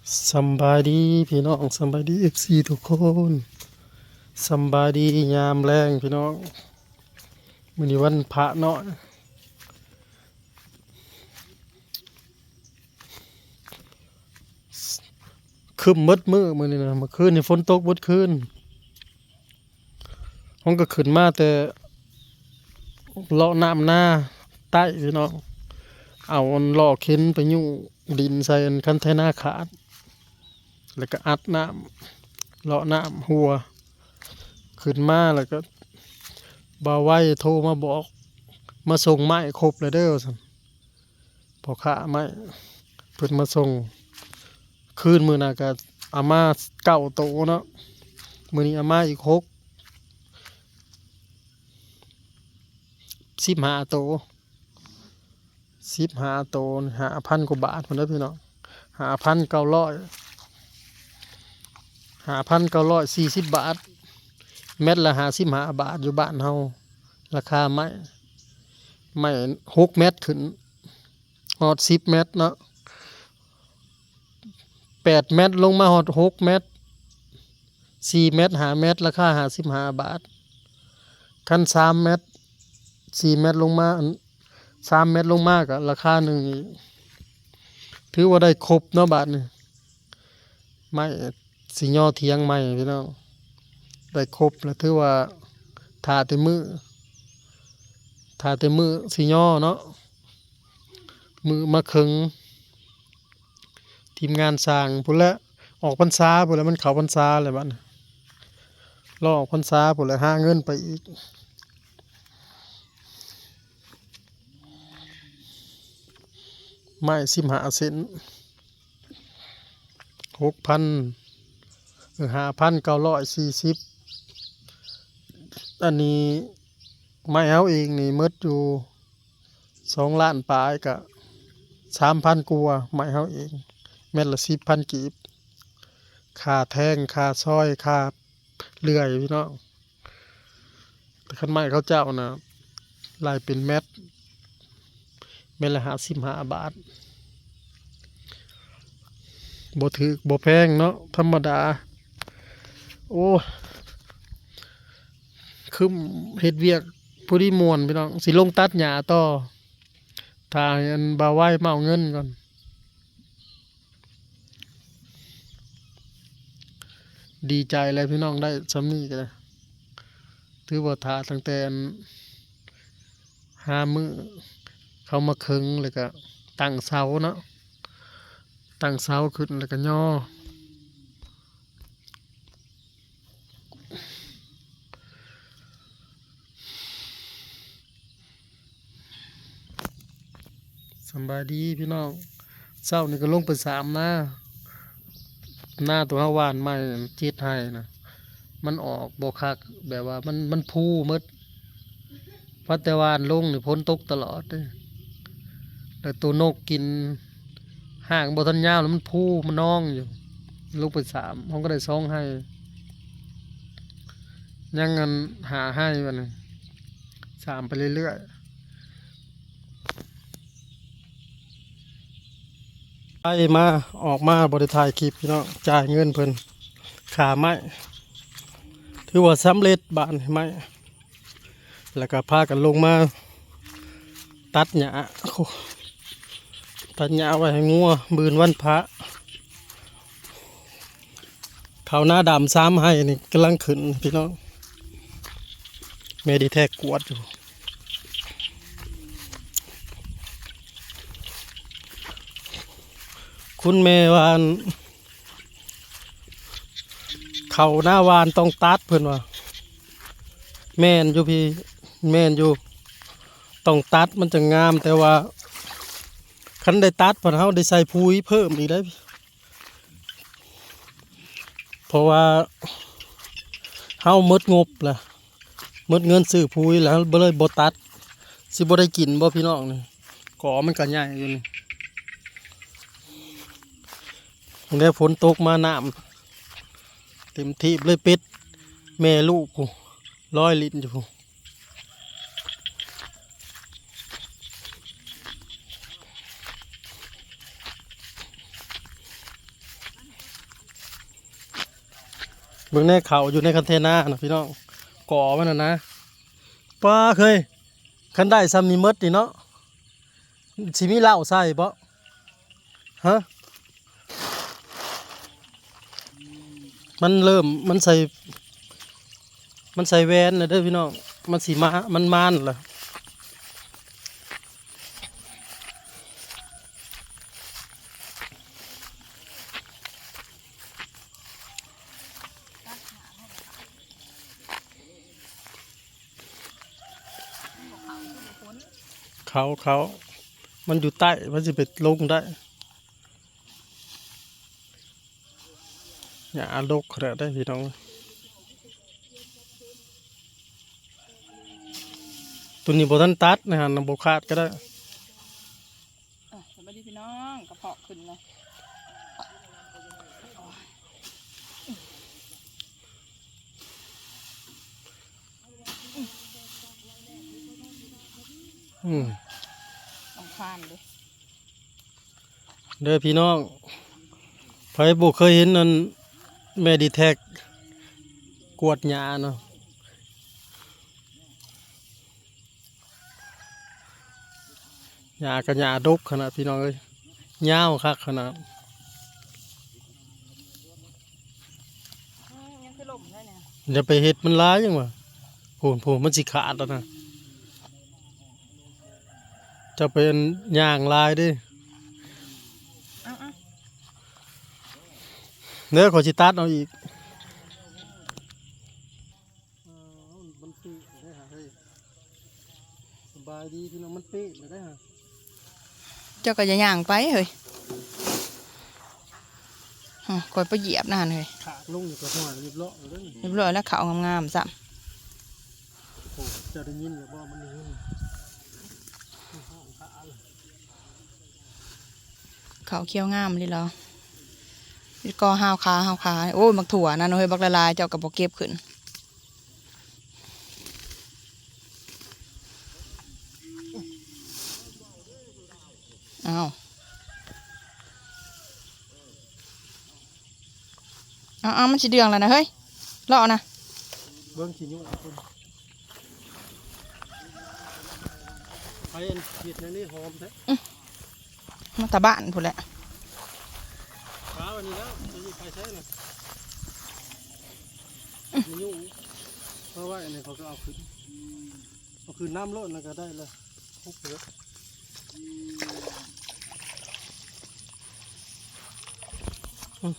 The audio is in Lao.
ສຳບາຍດີພີ່ນ້ອງ ສຳບາຍດີເອັຟຊີທຸກຄົນ ສຳບາຍດີຍາມແລງພີ່ນ້ອງ ມື້ນີ້ວັນພະເນາະ ຄຶ້ມເບິດມື້ມື້ນີ້ນະ ເມື່ອຄືນນີ້ຝົນຕົກເບິດຄືນ. ເຮົາກໍຂຶ້ນມາແຕ່ເລາະນ້ຳນາໃຕ້ພີ່ນ້ອງ ເອົາອັນລໍ້ເຂັນໄປຍູ້ດິນໃສ່ອັນຄັນໄຖນາຂາດ ແລ້ວກໍອັດນ້ຳ ເລາະນ້ຳຫົວ ຂຶ້ນມາແລ້ວກໍບ່າວໄວໂທມາບອກ ມາສົ່ງໄມ້ຄົບແລ້ວເດີ ວ່າຊັ້ນ. ພໍ່ຄ້າໄມ້ເພິ່ນມາສົ່ງ ຄືນມື້ນັ້ນກໍເອົາມາເກົ້າໂຕເນາະ ມື້ນີ້ເອົາມາອີກຫົກ ສິບຫ້າໂຕ ສິບຫ້າໂຕ ຫ້າພັນກວ່າບາດພຸ້ນເດີພີ່ນ້ອງ ຫ້າພັນເກົ້າຮ້ອຍ ຫ້າພັນເກົ້າຮ້ອຍສີ່ສິບບາດ ແມັດລະຫ້າສິບຫ້າບາດ ຢູ່ບ້ານເຮົາ ລາຄາໄມ້ ໄມ້ຫົກແມັດຂຶ້ນ ຮອດສິບແມັດເນາະ ແປດແມັດລົງມາຮອດຫົກແມັດ ສີ່ແມັດ ຫ້າແມັດ ລາຄາຫ້າສິບຫ້າບາດ ຄັນສາມແມັດ ສີ່ແມັດລົງມາ ອັນ ສາມແມັດລົງມາກໍລາຄາໜຶ່ງອີກ ຖືວ່າໄດ້ຄົບເນາະບາດນີ້ ໄມ້ຊິຍໍຖຽງໃໝ່ພີ່ນ້ອງ ໄດ້ຄົບແລ້ວ ຖືວ່າຖ້າແຕ່ມື້ ຖ້າແຕ່ມື້ຊິຍໍເນາະ ມື້ມາເຄິ່ງ ທີມງານສ້າງພຸ້ນແຫຼະ ອອກພັນສາພຸ້ນແຫຼະ ມັນເຂົ້າພັນສາແລ້ວບາດນີ້ ລໍອອກພັນສາພຸ້ນແຫຼະ ຫາເງິນໄປອີກ ໄມ້ສິບຫ້າເຊັນ ຫົກພັນ ເອີ ຫ້າພັນເກົ້າຮ້ອຍສີ່ສິບ ອັນນີ້ໄມ້ເຮົາເອງນີ້ໝົດຢູ່ສອງລ້ານປາຍ ກະສາມພັນກວ່າ ໄມ້ເຮົາເອງ ແມັດລະສິບພັນກີບ ຄ່າແທງ ຄ່າຊອຍ ຄ່າເລື່ອຍພີ່ນ້ອງ. ແຕ່ຄັນໄມ້ເຂົາເຈົ້ານະ ໄລ່ເປັນແມັດ ແມັດລະຫ້າສິບຫ້າບາດ ບໍ່ຖືກບໍ່ແພງເນາະ ທຳມະດາ. ໂອ້ ຄຶ້ມເຮັດວຽກພໍດີມ່ວນພີ່ນ້ອງ ຊິລົງຕັດຫຍ້າຕໍ່ ຖ້າໃຫ້ອັນບ່າວໄວມາເອົາເງິນກ່ອນ. ດີໃຈແລ້ວພີ່ນ້ອງ ໄດ້ຊ່ຳນີ້ກໍໄດ້ ຖືວ່າຖ້າຕັ້ງແຕ່ອັນ ຫາມື້ເຂົາມາເຄິ່ງ ແລ້ວກໍຕັ້ງເສົາເນາະ ຕັ້ງເສົາຂຶ້ນ ແລ້ວກໍຍໍ. ສຳບາຍດີພີ່ນ້ອງ ເຊົ້ານີ້ກໍລົງໄປສາມນາ ນາຕົວເຮົາຫວ່ານໃໝ່ເຈັດໄຮ່ນະ ມັນອອກບໍ່ຄັກ ແບບວ່າມັນ ມັນຟູໝົດ ພັດແຕ່ຫວ່ານລົງນີ້ຝົນຕົກຕະຫຼອດເດ້ ແລ້ວໂຕນົກກິນ ຮາກບໍ່ທັນຍາວແລ້ວມັນຟູມັນນອງຢູ່ ລົງໄປສາມ ເຮົາກໍໄດ້ສອງໄຮ່ ຍັງອັນຫ້າໄຮ່ບັດນີ້ ສາມໄປເລື້ອຍໆ ໄປມາ ອອກມາບໍ່ໄດ້ຖ່າຍຄລິບພີ່ນ້ອງ ຈ່າຍເງິນເພິ່ນ ຄ່າໄມ້ ຖືວ່າສຳເລັດບາດນີ້ ໄມ້ ແລ້ວກໍພາກັນລົງມາຕັດຫຍ້າ ໂອ້ ຕັດຫຍ້າໄວ້ໃຫ້ງົວ ມື້ອື່ນວັນພະ ເຂົ້ານາດຳສາມໄຮ່ນີ້ກຳລັງຂຶ້ນພີ່ນ້ອງ ແມ່ດີແທັກກວດຢູ່ ຄຸນແມ່ວ່າ ເຂົ້ານາຫວ່ານຕ້ອງຕັດ ເພິ່ນວ່າ ແມ່ນຢູ່ພີ່ ແມ່ນຢູ່ ຕ້ອງຕັດມັນຈັ່ງງາມ ແຕ່ວ່າຄັນໄດ້ຕັດ ພັດເຮົາໄດ້ໃສ່ປຸຍເພີ່ມອີກເດ້ ເພາະວ່າເຮົາໝົດງົບແລ້ວ ໝົດເງິນຊື້ປຸຍແລ້ວ ເຮົາກໍເລີຍບໍ່ຕັດ ຊິບໍ່ໄດ້ກິນບໍ່ພີ່ນ້ອງນີ້ ກໍມັນກໍໃຫຍ່ຢູ່ນີ້ ແລ້ວຝົນຕົກມານ້ຳເຕັມທີ່ເລີຍ ເປັດແມ່ລູກພຸ້ນລອຍຫຼິ້ນຢູ່ພຸ້ນ. ເບິ່ງແນ່ ເຂົ້າຢູ່ໃນຄອນເທນນານະພີ່ນ້ອງ ກໍມັນນະນະ. ປ້າເຄີຍ ຄັນໄດ້ຊ່ຳນີ້ໝົດນີ້ເນາະ ຊິມີເຫຼົ້າໃສ່ບໍ່? ຮະ ມັນເລີ່ມ ມັນໃສ່ ມັນໃສ່ແວ່ນແລ້ວເດີພີ່ນ້ອງ ມັນຊິມາ ມັນມານລະ. ເຂົ້າ ເຂົ້າ ມັນຢູ່ໃຕ້ ມັນຊິໄປລົງໄດ້ ຫຍ້າດົກຂະໜາດໃດພີ່ນ້ອງ. ຕົວນີ້ບໍ່ທັນຕັດນະ ບໍ່ຂາດກໍໄດ້. ເອີ ສະບາຍດີພີ່ນ້ອງ ກະເພາະຂຶ້ນເລີຍ. ອືມ ຕ້ອງຄານເດ້. ເດີພີ່ນ້ອງ ໃຜບໍ່ເຄີຍເຫັນອັນ Meditech ກວດຫຍ້າເນາະ ຫຍ້າກະຫຍ້າດົກຂະໜາດພີ່ນ້ອງເອີຍ ຍາວຄັກຂະໜາດ. ອືມ ຍັງຄືລົມເລີຍນີ້ ຢ່າໄປເຮັດມັນຫຼາຍຫຍັງວະ ໂພນໆ ມັນຊິຂາດແລ້ວນະ. ເຈົ້າໄປຍ່າງຫຼາຍເດ້ ເອົາໆ ເດີ ຂ້ອຍຊິຕັດເອົາອີກ. ມັນເປະໄດ້ຫາເຮີ້ຍ ສະບາຍດີພີ່ນ້ອງ ມັນເປະໄດ້ຫາ. ເຈົ້າກໍຢ່າຍ່າງໄປເຮີ້ຍ ຮະ ຂ້ອຍໄປຢຽບນະຫັ້ນເຮີ້ຍ ຂາດລົງນີ້ກໍຫ້ອຍລຽບຮ້ອຍແລ້ວເດີ ລຽບຮ້ອຍແລ້ວ ເຂົ້າງາມໆຊ້ຳ. ໂອ້ ເຈົ້າໄດ້ຍິນແລ້ວບໍ່ ມັນໄດ້ຍິນ ເຂົ້າຂຽວງາມອີ່ຫຼີເນາະ ກໍຫາວຄາ ຫາວຄາ. ໂອ້ຍ ໝາກຖົ່ວນັ້ນເຮີ້ຍ ບັກຫຼາຍໆ ເຈົ້າກໍບໍ່ເກັບຂຶ້ນ. ອ້າວ ອ້າວ ມັນຊິເດືອງແລ້ວນະເຮີ້ຍ ເລາະນະ ເບິ່ງຂີ້ຫຍຸ້ງພຸ້ນ ໃຜເຮັດແນວນີ້ຫອມແທ້. ອືມ ມາແຕ່ບ້ານພຸ້ນແຫຼະ ຄາໄວ້ນີ້ແລ້ວ ຈະຢູ່ໄປໃສນະ ອືມ ມີຫຍຸ້ງ ເອົາໄວ້ອັນນີ້ ເຂົາກໍເອົາຂຶ້ນ ເອົາຂຶ້ນນຳໂລດ ນັ້ນກໍໄດ້ລະ ຄົບເລີຍ. ອືມ